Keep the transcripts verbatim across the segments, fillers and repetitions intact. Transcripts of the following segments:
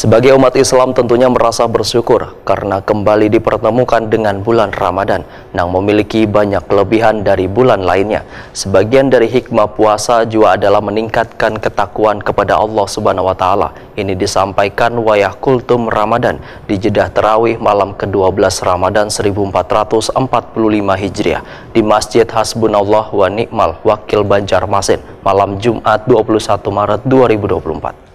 Sebagai umat Islam, tentunya merasa bersyukur karena kembali dipertemukan dengan bulan Ramadan yang memiliki banyak kelebihan dari bulan lainnya. Sebagian dari hikmah puasa juga adalah meningkatkan ketakwaan kepada Allah Subhanahu wa Ta'ala. Ini disampaikan Wayah Kultum Ramadan di Jeddah Terawih malam kedua belas Ramadan seribu empat ratus empat puluh lima Hijriah di Masjid Hasbunallah wa Ni'mal Wakil Banjarmasin, malam Jumat dua puluh satu Maret dua ribu dua puluh empat.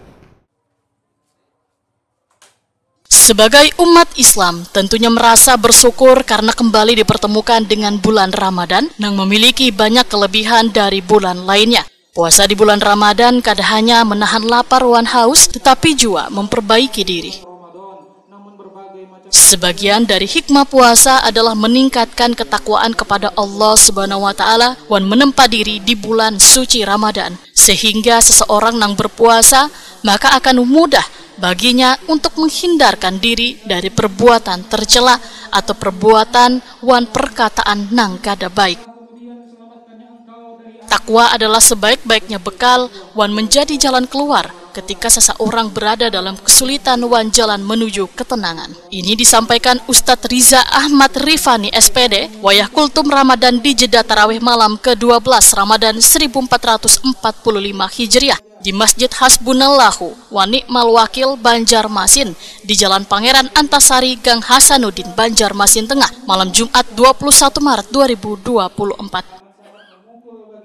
Sebagai umat Islam, tentunya merasa bersyukur karena kembali dipertemukan dengan bulan Ramadan yang memiliki banyak kelebihan dari bulan lainnya. Puasa di bulan Ramadan kada hanya menahan lapar wan haus, tetapi juga memperbaiki diri. Sebagian dari hikmah puasa adalah meningkatkan ketakwaan kepada Allah Subhanahu wa Ta'ala wan menempa diri di bulan suci Ramadan, sehingga seseorang yang berpuasa maka akan mudah baginya untuk menghindarkan diri dari perbuatan tercela atau perbuatan wan perkataan nang kada baik. Takwa adalah sebaik-baiknya bekal wan menjadi jalan keluar ketika seseorang berada dalam kesulitan wan jalan menuju ketenangan. Ini disampaikan Ustadz Riza Ahmad Rifani, S P D, Wayah Kultum Ramadan di Jeddah Tarawih Malam kedua belas Ramadan seribu empat ratus empat puluh lima Hijriah di Masjid Hasbunallahu wa Ni'mal Wakil Banjarmasin di Jalan Pangeran Antasari, Gang Hasanuddin, Banjarmasin Tengah, malam Jumat dua puluh satu Maret dua ribu dua puluh empat.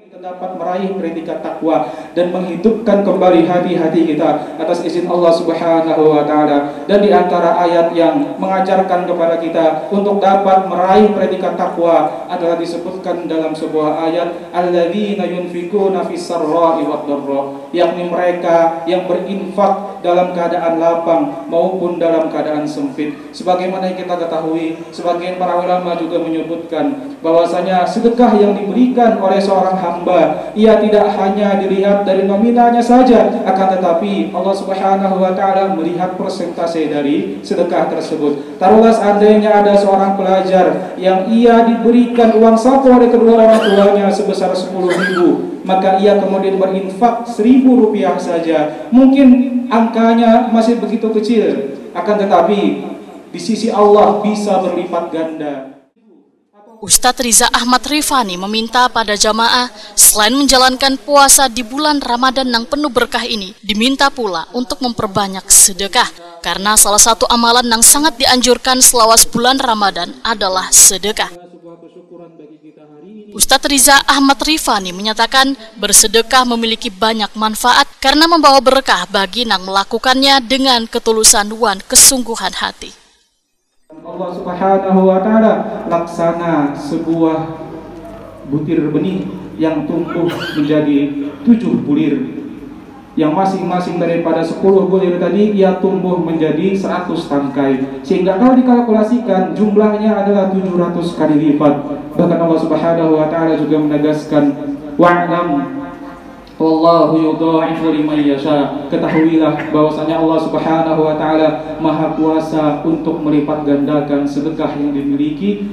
Kita dapat meraih predikat takwa dan menghidupkan kembali hati-hati kita atas izin Allah Subhanahu wa Ta'ala. Dan di antara ayat yang mengajarkan kepada kita untuk dapat meraih predikat takwa adalah disebutkan dalam sebuah ayat, "Alladzina yunfikuna fis sarra'i wad dharra," yakni mereka yang berinfak dalam keadaan lapang maupun dalam keadaan sempit. Sebagaimana yang kita ketahui, sebagian para ulama juga menyebutkan bahwasanya sedekah yang diberikan oleh seorang hamba, ia tidak hanya dilihat dari nominalnya saja, akan tetapi Allah Subhanahu wa Ta'ala melihat persentase dari sedekah tersebut. Taruhlah seandainya ada seorang pelajar yang ia diberikan uang saku oleh kedua orang tuanya sebesar sepuluh ribu, maka ia kemudian berinfak seribu rupiah saja. Mungkin angkanya masih begitu kecil, akan tetapi di sisi Allah bisa berlipat ganda. Ustadz Riza Ahmad Rifani meminta pada jamaah, selain menjalankan puasa di bulan Ramadan yang penuh berkah ini, diminta pula untuk memperbanyak sedekah, karena salah satu amalan yang sangat dianjurkan selawas bulan Ramadan adalah sedekah. Ustadz Riza Ahmad Rifani menyatakan, bersedekah memiliki banyak manfaat karena membawa berkah bagi yang melakukannya dengan ketulusan wan kesungguhan hati. Allah Subhanahu wa Ta'ala laksana sebuah butir benih yang tumbuh menjadi tujuh bulir, yang masing-masing daripada sepuluh bulir tadi ia tumbuh menjadi seratus tangkai, sehingga kalau dikalkulasikan jumlahnya adalah tujuh ratus kali lipat. Bahkan Allah Subhanahu wa Ta'ala juga menegaskan, "Wa'lam Wallahu yudha'ifu liman yasha." Ketahuilah bahwasanya Allah Subhanahu wa Ta'ala Maha Kuasa untuk melipat gandakan sedekah yang dimiliki,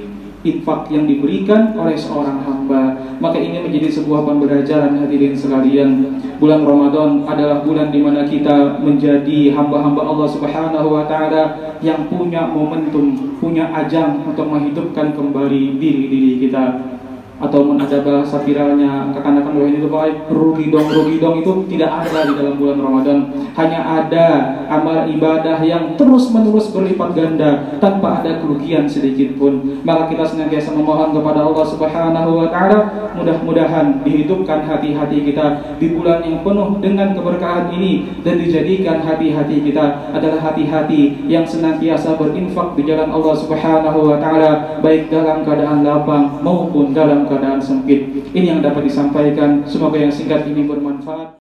infak yang diberikan oleh seorang hamba. Maka ini menjadi sebuah pembelajaran, hadirin sekalian. Bulan Ramadan adalah bulan di mana kita menjadi hamba-hamba Allah Subhanahu wa Ta'ala yang punya momentum, punya ajang untuk menghidupkan kembali diri-diri kita. Atau mun ada bahasa viralnya kakanakan wahini tu, Pak, rugi dong, rugi dong, itu tidak ada di dalam bulan Ramadan. Hanya ada amal ibadah yang terus-menerus berlipat ganda tanpa ada kerugian sedikit pun. Maka kita senantiasa memohon kepada Allah Subhanahu wa Ta'ala, mudah-mudahan dihidupkan hati-hati kita di bulan yang penuh dengan keberkahan ini, dan dijadikan hati-hati kita adalah hati-hati yang senantiasa berinfak di jalan Allah Subhanahu wa Ta'ala, baik dalam keadaan lapang maupun dalam keadaan sempit. Ini yang dapat disampaikan. Semoga yang singkat ini bermanfaat.